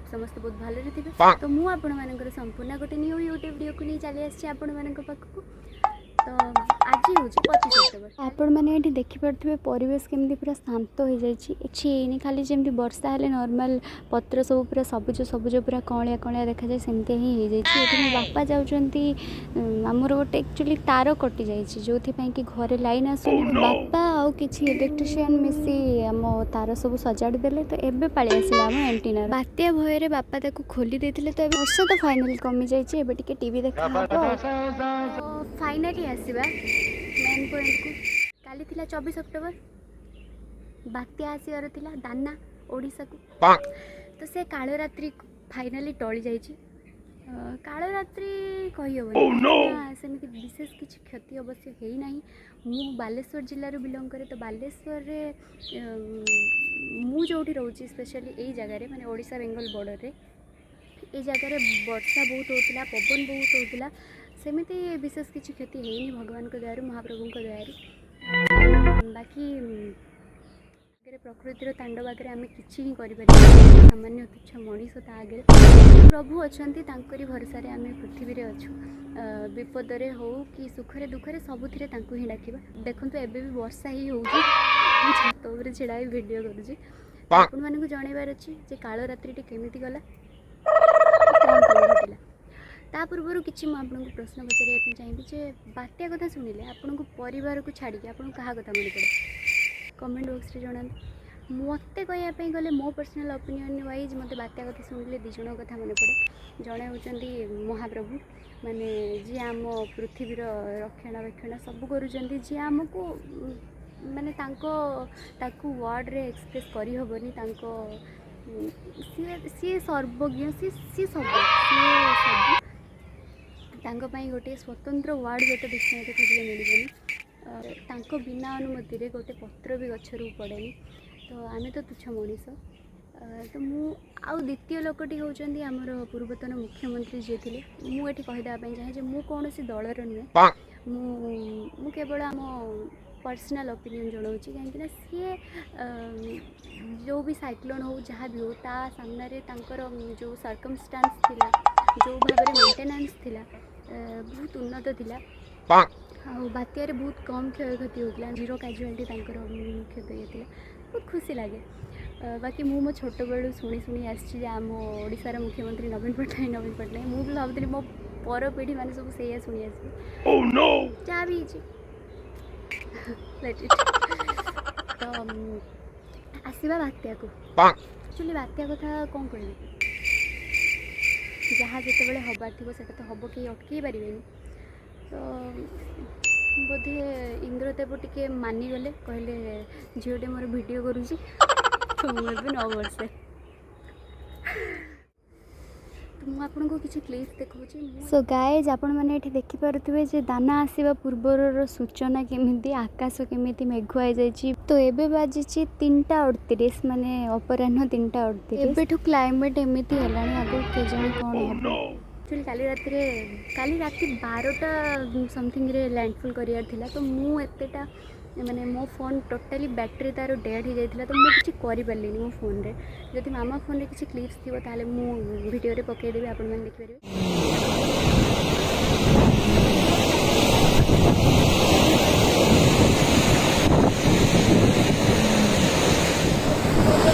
Hope ସମସ୍ତେ ବହୁତ ଭଲରେ ଥିବେ। ତ ମୁଁ ଆପଣମାନଙ୍କର ସମ୍ପୂର୍ଣ୍ଣ ଗୋଟେ ନ୍ୟୁ ୟୁଟ୍ୟୁବ୍ ଭିଡ଼ିଓକୁ ନେଇ ଚାଲି ଆସିଛି ଆପଣମାନଙ୍କ ପାଖକୁ। ତ ଆଜି ହେଉଛି 25 ଅକ୍ଟୋବର। ଆପଣମାନେ ଏଠି ଦେଖିପାରୁଥିବେ ପରିବେଶ କେମିତି ପୁରା ଶାନ୍ତ ହେଇଯାଇଛି। କିଛି ହେଇନି, ଖାଲି ଯେମିତି ବର୍ଷା ହେଲେ ନର୍ମାଲ୍ ପତ୍ର ସବୁ ପୁରା ସବୁଜ ସବୁଜ, ପୁରା କଅଁଳିଆ କଅଁଳିଆ ଦେଖାଯାଏ, ସେମିତି ହିଁ ହେଇଯାଇଛି। ଏଠି ମୋ ବାପା ଯାଉଛନ୍ତି। ଆମର ଗୋଟେ ଆକ୍ଚୁଆଲି ତାର କଟିଯାଇଛି, ଯେଉଁଥିପାଇଁ କି ଘରେ ଲାଇନ୍ ଆସୁନି। ବାପା ଆଉ କିଛି ଇଲେକ୍ଟ୍ରିସିଆନ୍ ମିଶି ଆମ ତାର ସବୁ ସଜାଡ଼ି ଦେଲେ। ତ ଏବେ ପାଳି ଆସିଲା ଆମ ଆଣ୍ଟିନା। ବାତ୍ୟା ଭୟରେ ବାପା ତାକୁ ଖୋଲି ଦେଇଥିଲେ। ତ ଏବେ ବର୍ଷା ତ ଫାଇନାଲି କମିଯାଇଛି, ଏବେ ଟିକେ ଟିଭି ଦେଖା ହବ। ଫାଇନାଲି ଆସିବା ମେନ୍ ପଏଣ୍ଟକୁ। କାଲି ଥିଲା 24 ଅକ୍ଟୋବର, ବାତ୍ୟା ଆସିବାର ଥିଲା ଦାନା ଓଡ଼ିଶାକୁ। ତ ସେ କାଳରାତ୍ରି ଫାଇନାଲି ଟଳି ଯାଇଛି। କାଳରାତ୍ରି କହିହେବନି ନା, ସେମିତି ବିଶେଷ କିଛି କ୍ଷତି ଅବଶ୍ୟ ହେଇନାହିଁ। ମୁଁ ବାଲେଶ୍ୱର ଜିଲ୍ଲାରୁ ବିଲଙ୍ଗ କରେ। ତ ବାଲେଶ୍ୱରରେ ମୁଁ ଯେଉଁଠି ରହୁଛି, ସ୍ପେଶାଲି ଏଇ ଜାଗାରେ, ମାନେ ଓଡ଼ିଶା ବେଙ୍ଗଲ ବର୍ଡ଼ରରେ ଏଇ ଜାଗାରେ ବର୍ଷା ବହୁତ ହେଉଥିଲା, ପବନ ବହୁତ ହେଉଥିଲା। ସେମିତି ବିଶେଷ କିଛି କ୍ଷତି ହେଇନି ଭଗବାନଙ୍କ ଦୟାରୁ, ମହାପ୍ରଭୁଙ୍କ ଦୟାରୁ। ବାକି ଆଗରେ, ପ୍ରକୃତିର ତାଣ୍ଡବ ଆଗରେ ଆମେ କିଛି ହିଁ କରିପାରିବାନି। ସାମାନ୍ୟ ତୁଚ୍ଛ ମଣିଷ ତା ଆଗରେ। ପ୍ରଭୁ ଅଛନ୍ତି, ତାଙ୍କରି ଭରସାରେ ଆମେ ପୃଥିବୀରେ ଅଛୁ। ବିପଦରେ ହଉ କି ସୁଖରେ ଦୁଃଖରେ, ସବୁଥିରେ ତାଙ୍କୁ ହିଁ ଡାକିବା। ଦେଖନ୍ତୁ, ଏବେ ବି ବର୍ଷା ହିଁ ହେଉଛି। ମୁଁ ଛାତ ଉପରେ ଛିଡ଼ା ହେଇ ଭିଡ଼ିଓ କରୁଛି। ଆପଣମାନଙ୍କୁ ଜଣାଇବାର ଅଛି ଯେ କାଳ ରାତ୍ରିଟି କେମିତି ଗଲା, କ'ଣ କ'ଣ ଘଟିଲା। ତା ପୂର୍ବରୁ କିଛି ମୁଁ ଆପଣଙ୍କୁ ପ୍ରଶ୍ନ ପଚାରିବା ପାଇଁ ଚାହିଁବି ଯେ ବାତ୍ୟା କଥା ଶୁଣିଲେ ଆପଣଙ୍କୁ ପରିବାରକୁ ଛାଡ଼ିକି ଆପଣଙ୍କୁ କାହା କଥା ମନେ ପଡ଼େ? କମେଣ୍ଟ ବକ୍ସରେ ଜଣାନ୍ତୁ। ମୋତେ କହିବା ପାଇଁ ଗଲେ, ମୋ ପର୍ସନାଲ୍ ଅପିନିଅନ୍ ୱାଇଜ୍, ମୋତେ ବାତ୍ୟା କଥା ଶୁଣିଲେ ଦୁଇ ଜଣଙ୍କ କଥା ମନେ ପଡ଼େ। ଜଣେ ହେଉଛନ୍ତି ମହାପ୍ରଭୁ, ମାନେ ଯିଏ ଆମ ପୃଥିବୀର ରକ୍ଷଣାବେକ୍ଷଣ ସବୁ କରୁଛନ୍ତି, ଯିଏ ଆମକୁ ମାନେ ତାଙ୍କ ତାକୁ ୱାର୍ଡ଼ରେ ଏକ୍ସପ୍ରେସ୍ କରିହେବନି। ତାଙ୍କ ସିଏ ସିଏ ସର୍ବଜ୍ଞ, ସିଏ ସିଏ ସବୁ, ସିଏ ସବୁ। ତାଙ୍କ ପାଇଁ ଗୋଟିଏ ସ୍ୱତନ୍ତ୍ର ୱାର୍ଡ଼ ହୁଏତ ଡିକ୍ସନାରୀରେ ଖୋଜିଲେ ମିଳିବନି। ତାଙ୍କ ବିନା ଅନୁମତିରେ ଗୋଟେ ପତ୍ର ବି ଗଛରୁ ପଡ଼େନି। ତ ଆମେ ତ ତୁଚ୍ଛ ମଣିଷ। ତ ମୁଁ ଆଉ ଦ୍ୱିତୀୟ ଲୋକଟି ହେଉଛନ୍ତି ଆମର ପୂର୍ବତନ ମୁଖ୍ୟମନ୍ତ୍ରୀ ଯିଏ ଥିଲେ। ମୁଁ ଏଠି କହିଦେବା ପାଇଁ ଚାହେଁ ଯେ ମୁଁ କୌଣସି ଦଳର ନୁହେଁ। ମୁଁ ମୁଁ କେବଳ ଆମ ପର୍ସନାଲ୍ ଅପିନିଅନ୍ ଜଣାଉଛି, କାହିଁକିନା ସିଏ ଯେଉଁ ବି ସାଇକ୍ଲୋନ୍ ହଉ, ଯାହା ବି ହଉ, ତା ସାମ୍ନାରେ ତାଙ୍କର ଯେଉଁ ସର୍କମଷ୍ଟାନ୍ସ ଥିଲା, ଯେଉଁ ଭାବରେ ମେଣ୍ଟେନାନ୍ସ ଥିଲା, ବହୁତ ଉନ୍ନତ ଥିଲା ଆଉ ବାତ୍ୟାରେ ବହୁତ କମ୍ କ୍ଷୟକ୍ଷତି ହେଉଥିଲା। ଜିରୋ କାଜୁଆଲିଟି ତାଙ୍କର ମୁଖ୍ୟତଃ ଇଏ ଥିଲା। ବହୁତ ଖୁସି ଲାଗେ। ବାକି ମୁଁ ମୋ ଛୋଟବେଳୁ ଶୁଣି ଶୁଣି ଆସିଛି ଯେ ଆମ ଓଡ଼ିଶାର ମୁଖ୍ୟମନ୍ତ୍ରୀ ନବୀନ ପଟ୍ଟନାୟକ, ନବୀନ ପଟ୍ଟନାୟକ। ମୁଁ ବି ଭାବୁଥିଲି ମୋ ପର ପିଢ଼ି ମାନେ ସବୁ ସେଇଆ ଶୁଣି ଆସିବେ। ଯାହା ବି ହେଇଛି, let it। ତ ଆସିବା ବାତ୍ୟାକୁ। ଆକ୍ଚୁଆଲି ବାତ୍ୟା କଥା କ'ଣ କହିବି? ଯାହା ଯେତେବେଳେ ହେବାର ଥିବ ସେଇଟା ତ ହେବ, କେହି ଅଟକେଇ ପାରିବେନି। ତ ବୋଧେ ଇନ୍ଦ୍ରଦେବ ଟିକେ ମାନିଗଲେ, କହିଲେ ଝିଅଟେ ମୋର ଭିଡ଼ିଓ କରୁଛି, ତ ମୁଁ ଏବେ ନ ବର୍ଷେ। ତ ମୁଁ ଆପଣଙ୍କୁ କିଛି କ୍ଲିପ୍ସ ଦେଖାଉଛି। ସୋ ଗାଏଜ୍, ଆପଣମାନେ ଏଠି ଦେଖିପାରୁଥିବେ ଯେ ଦାନା ଆସିବା ପୂର୍ବର ସୂଚନା କେମିତି, ଆକାଶ କେମିତି ମେଘୁଆ ହେଇଯାଇଛି। ତ ଏବେ ବାଜିଛି 3:38, ମାନେ ଅପରାହ୍ନ 3:38। ଏବେଠୁ କ୍ଲାଇମେଟ୍ ଏମିତି ହେଲାଣି, ଆଗକୁ କେଜାଣି କ'ଣ ହେବ। ଆକ୍ଚୁଆଲି କାଲି ରାତିରେ, କାଲି ରାତି 12ଟା ସମଥିଙ୍ଗରେ ଲ୍ୟାଣ୍ଡଫଲ୍ କରିବାର ଥିଲା। ତ ମୁଁ ଏତେଟା ମାନେ ମୋ ଫୋନ୍ ଟୋଟାଲି ବ୍ୟାଟେରୀ ତା'ର ଡେଡ଼୍ ହେଇଯାଇଥିଲା, ତ ମୁଁ କିଛି କରିପାରିଲିନି ମୋ ଫୋନ୍ରେ। ଯଦି ମାମା ଫୋନ୍ରେ କିଛି କ୍ଲିପ୍ସ ଥିବ, ତାହେଲେ ମୁଁ ଭିଡ଼ିଓରେ ପକାଇଦେବି, ଆପଣମାନେ ଦେଖିପାରିବେ।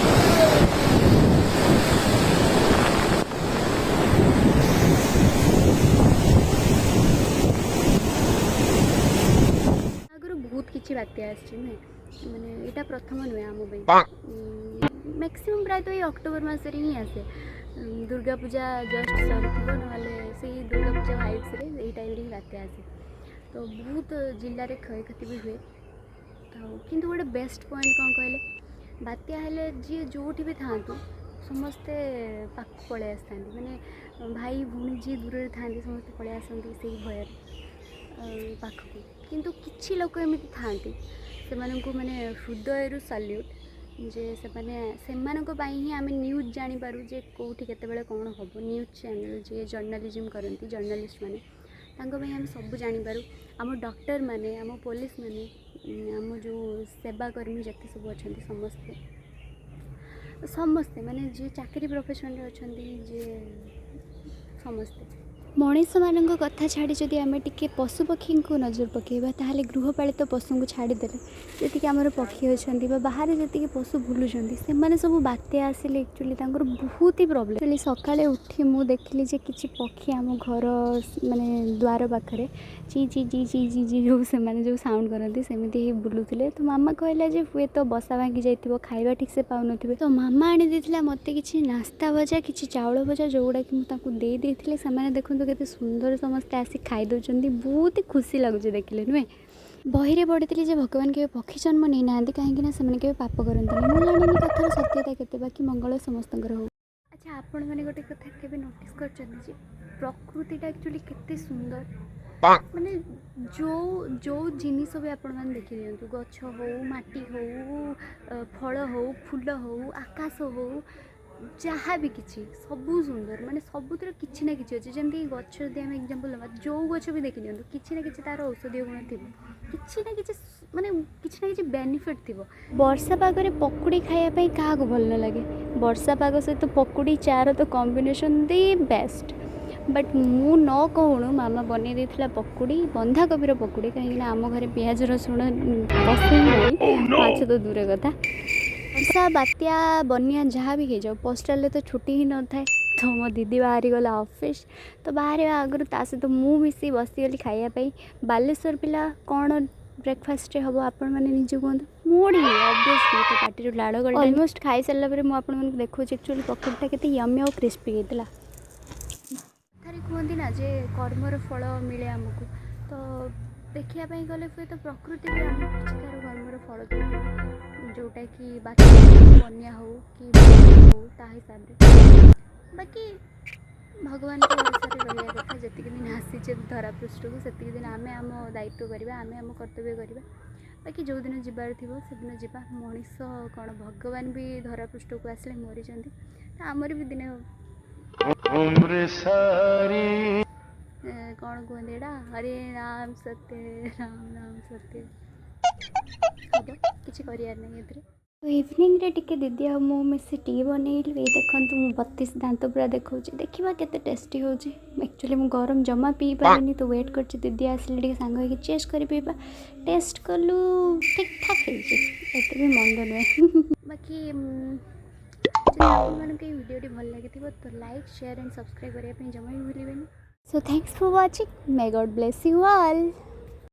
ଆଗରୁ ବହୁତ କିଛି ବାତ୍ୟା ଆସିଛି, ନୁହେଁ? ମାନେ ଏଇଟା ପ୍ରଥମ ନୁହେଁ ଆମ ପାଇଁ। ମ୍ୟାକ୍ସିମମ୍ ପ୍ରାୟତଃ ଏଇ ଅକ୍ଟୋବର ମାସରେ ହିଁ ଆସେ। ଦୁର୍ଗା ପୂଜା ଜଷ୍ଟ ସରିଥିବ, ନହେଲେ ସେଇ ଦୁର୍ଗା ପୂଜା ଭାଇବ୍ସରେ ଏଇ ଟାଇମ୍ରେ ହିଁ ବାତ୍ୟା ଆସେ। ତ ବହୁତ ଜିଲ୍ଲାରେ କ୍ଷୟକ୍ଷତି ବି ହୁଏ। ଆଉ କିନ୍ତୁ ଗୋଟେ ବେଷ୍ଟ ପଏଣ୍ଟ କ'ଣ କହିଲେ, ବାତ୍ୟା ହେଲେ ଯିଏ ଯେଉଁଠି ବି ଥାଆନ୍ତୁ, ସମସ୍ତେ ପାଖକୁ ପଳେଇ ଆସିଥାନ୍ତି। ମାନେ ଭାଇ ଭଉଣୀ ଯିଏ ଦୂରରେ ଥାଆନ୍ତି, ସମସ୍ତେ ପଳେଇ ଆସନ୍ତି ସେଇ ଭୟରେ ପାଖକୁ। କିନ୍ତୁ କିଛି ଲୋକ ଏମିତି ଥାଆନ୍ତି, ସେମାନଙ୍କୁ ମାନେ ହୃଦୟରୁ ସାଲ୍ୟୁଟ୍ ଯେ ସେମାନେ, ସେମାନଙ୍କ ପାଇଁ ହିଁ ଆମେ ନ୍ୟୁଜ୍ ଜାଣିପାରୁ ଯେ କେଉଁଠି କେତେବେଳେ କ'ଣ ହେବ। ନ୍ୟୁଜ୍ ଚ୍ୟାନେଲ୍ ଯିଏ ଜର୍ଣ୍ଣାଲିଜିମ୍ କରନ୍ତି, ଜର୍ଣ୍ଣାଲିଷ୍ଟ ମାନେ, ତାଙ୍କ ପାଇଁ ଆମେ ସବୁ ଜାଣିପାରୁ। ଆମ ଡକ୍ଟରମାନେ, ଆମ ପୋଲିସ ମାନେ, ଆମ ଯେଉଁ ସେବାକର୍ମୀ ଯେତେ ସବୁ ଅଛନ୍ତି ସମସ୍ତେ। ତ ସମସ୍ତେ, ମାନେ ଯିଏ ଚାକିରି ପ୍ରଫେସନ୍ରେ ଅଛନ୍ତି, ଯିଏ ସମସ୍ତେ। ମଣିଷମାନଙ୍କ କଥା ଛାଡ଼ି ଯଦି ଆମେ ଟିକେ ପଶୁପକ୍ଷୀଙ୍କୁ ନଜର ପକାଇବା, ତାହେଲେ ଗୃହପାଳିତ ପଶୁଙ୍କୁ ଛାଡ଼ିଦେଲେ ଯେତିକି ଆମର ପକ୍ଷୀ ଅଛନ୍ତି ବା ବାହାରେ ଯେତିକି ପଶୁ ବୁଲୁଛନ୍ତି, ସେମାନେ ସବୁ ବାତ୍ୟା ଆସିଲେ ଆକ୍ଚୁଆଲି ତାଙ୍କର ବହୁତ ହି ପ୍ରୋବ୍ଲେମ୍। ଆକ୍ଚୁଆଲି ସକାଳେ ଉଠି ମୁଁ ଦେଖିଲି ଯେ କିଛି ପକ୍ଷୀ ଆମ ଘର, ମାନେ ଦ୍ୱାର ପାଖରେ ଚି ଚି ଚି ଚି ଚି ଚି ଯେଉଁ ସେମାନେ ଯେଉଁ ସାଉଣ୍ଡ କରନ୍ତି, ସେମିତି ହିଁ ବୁଲୁଥିଲେ। ତ ମାମା କହିଲା ଯେ ହୁଏତ ବସା ଭାଙ୍ଗି ଯାଇଥିବ, ଖାଇବା ଠିକ୍ସେ ପାଉନଥିବେ। ତ ମାମା ଆଣି ଦେଇଥିଲା ମୋତେ କିଛି ନାସ୍ତା ଭଜା, କିଛି ଚାଉଳ ଭଜା, ଯେଉଁଗୁଡ଼ାକି ମୁଁ ତାଙ୍କୁ ଦେଇ ଦେଇଥିଲି। ସେମାନେ ଦେଖନ୍ତୁ କେତେ ସୁନ୍ଦର ସମସ୍ତେ ଆସି ଖାଇ ଦେଉଛନ୍ତି। ବହୁତ ହି ଖୁସି ଲାଗୁଛି ଦେଖିଲେ, ନୁହେଁ? ବହିରେ ପଢ଼ିଥିଲି ଯେ ଭଗବାନ କେବେ ପକ୍ଷୀ ଜନ୍ମ ନେଇନାହାନ୍ତି, କାହିଁକି ନା ସେମାନେ କେବେ ପାପ କରନ୍ତିନି। ମୁଁ ଜାଣିନି କଥାର ସତ୍ୟତା କେତେ। ବାକି ମଙ୍ଗଳ ସମସ୍ତଙ୍କର ହଉ। ଆଚ୍ଛା, ଆପଣମାନେ ଗୋଟେ କଥା କେବେ ନୋଟିସ୍ କରିଛନ୍ତି ଯେ ପ୍ରକୃତିଟା ଆକ୍ଚୁଆଲି କେତେ ସୁନ୍ଦର? ମାନେ ଯେଉଁ ଯେଉଁ ଜିନିଷ ବି ଆପଣମାନେ ଦେଖିଦିଅନ୍ତୁ, ଗଛ ହଉ, ମାଟି ହଉ, ଫଳ ହଉ, ଫୁଲ ହଉ, ଆକାଶ ହଉ, ଯାହା ବି କିଛି, ସବୁ ସୁନ୍ଦର। ମାନେ ସବୁଥିରେ କିଛି ନା କିଛି ଅଛି। ଯେମିତିକି ଗଛ ଯଦି ଆମେ ଏକ୍ଜାମ୍ପଲ୍ ନେବା, ଯେଉଁ ଗଛ ବି ଦେଖିଦିଅନ୍ତୁ, କିଛି ନା କିଛି ତା'ର ଔଷଧୀୟ ଗୁଣ ଥିବ, କିଛି ନା କିଛି ମାନେ କିଛି ନା କିଛି ବେନିଫିଟ୍ ଥିବ। ବର୍ଷା ପାଗରେ ପକୁଡ଼ି ଖାଇବା ପାଇଁ କାହାକୁ ଭଲ ନ ଲାଗେ? ବର୍ଷା ପାଗ ସହିତ ପକୁଡ଼ି ଚାର ତ କମ୍ବିନେସନ୍ the best. But ମୁଁ ନ କହୁଣୁ ମାମା ବନେଇ ଦେଇଥିଲା ପକୁଡ଼ି, ବନ୍ଧାକୋବିର ପକୁଡ଼ି, କାହିଁକିନା ଆମ ଘରେ ପିଆଜ ରସୁଣ ପସନ୍ଦ ନାହିଁ, ମାଛ ତ ଦୂର କଥା। ବର୍ଷା, ବାତ୍ୟା, ବନ୍ୟା ଯାହା ବି ହେଇଯାଉ, ପୋଷ୍ଟାଲରେ ତ ଛୁଟି ହିଁ ନଥାଏ। ତ ମୋ ଦିଦି ବାହାରିଗଲା ଅଫିସ୍। ତ ବାହାରିବା ଆଗରୁ ତା ସହିତ ମୁଁ ମିଶି ବସିଗଲି ଖାଇବା ପାଇଁ। ବାଲେଶ୍ୱର ପିଲା, କ'ଣ ବ୍ରେକଫାଷ୍ଟରେ ହେବ ଆପଣମାନେ ନିଜେ କୁହନ୍ତୁ? ମୁଢ଼ି ଅବଭିୟସଲି। ତ ପାଟିରୁ ଲାଳ ଗଲା। ଅଲମୋଷ୍ଟ ଖାଇସାରିଲା ପରେ ମୁଁ ଆପଣମାନଙ୍କୁ ଦେଖାଉଛି ଆକ୍ଚୁଆଲି ପକୁଡ଼ିଟା କେତେ ୟମି ଆଉ କ୍ରିସ୍ପି ହେଇଥିଲା। କଥାରେ କୁହନ୍ତି ନା ଯେ କର୍ମର ଫଳ ମିଳେ ଆମକୁ। ତ ଦେଖିବା ପାଇଁ ଗଲେ ହୁଏତ ପ୍ରକୃତି ବି ଆମକୁ କିଛି ତା'ର କର୍ମର ଫଳ ଦେଉଥିବ, ଯେଉଁଟାକି ବାତ୍ୟା ହଉ, ବନ୍ୟା ହଉ କି ହଉ, ତା ହିସାବରେ। ବାକି ଭଗବାନଙ୍କ ଭରସାରେ ରହିବା କଥା। ଯେତିକି ଦିନ ଆସିଛେ ଧରାପୃଷ୍ଠକୁ, ସେତିକି ଦିନ ଆମେ ଆମ ଦାୟିତ୍ୱ କରିବା, ଆମେ ଆମ କର୍ତ୍ତବ୍ୟ କରିବା। ବାକି ଯେଉଁଦିନ ଯିବାର ଥିବ, ସେଦିନ ଯିବା। ମଣିଷ କ'ଣ, ଭଗବାନ ବି ଧରାପୃଷ୍ଠକୁ ଆସିଲେ ମରିଛନ୍ତି। ତ ଆମର ବି ଦିନେ उम्र सारी କ'ଣ କୁହନ୍ତି ଏଇଟା, ହରେ ରାମ ସତ୍ୟ ରାମ ରାମ ସତ୍ୟ ହବ। କିଛି କରିବାର ନାହିଁ ଏଥିରେ। ତ ଇଭିନିଂରେ ଟିକେ ଦିଦି ଆଉ ମୁଁ ମିଶି ଟି ବନେଇଲୁ। ଏଇ ଦେଖନ୍ତୁ, ମୁଁ 32 ଦାନ୍ତ ପୁରା ଦେଖାଉଛି। ଦେଖିବା କେତେ ଟେଷ୍ଟି ହେଉଛି। ଆକ୍ଚୁଆଲି ମୁଁ ଗରମ ଜମା ପିଇପାରେନି, ତ ୱେଟ୍ କରିଛି ଦିଦି ଆସିଲେ ଟିକେ ସାଙ୍ଗ ହେଇକି ଚେଷ୍ଟ କରି ପିଇବା। ଟେଷ୍ଟ କଲୁ, ଠିକ୍ ଠାକ୍ ହେଇଛି, ଏତେ ବି ମନ୍ଦ ନୁହେଁ। ବାକି ଯଦି ଆପଣମାନଙ୍କୁ ଏଇ ଭିଡ଼ିଓଟି ଭଲ ଲାଗିଥିବ, ତ ଲାଇକ୍, ସେୟାର ଆଣ୍ଡ ସବସ୍କ୍ରାଇବ୍ କରିବା ପାଇଁ ଜମା ବି ଭୁଲିବେନି। So thanks for watching. May God bless you all.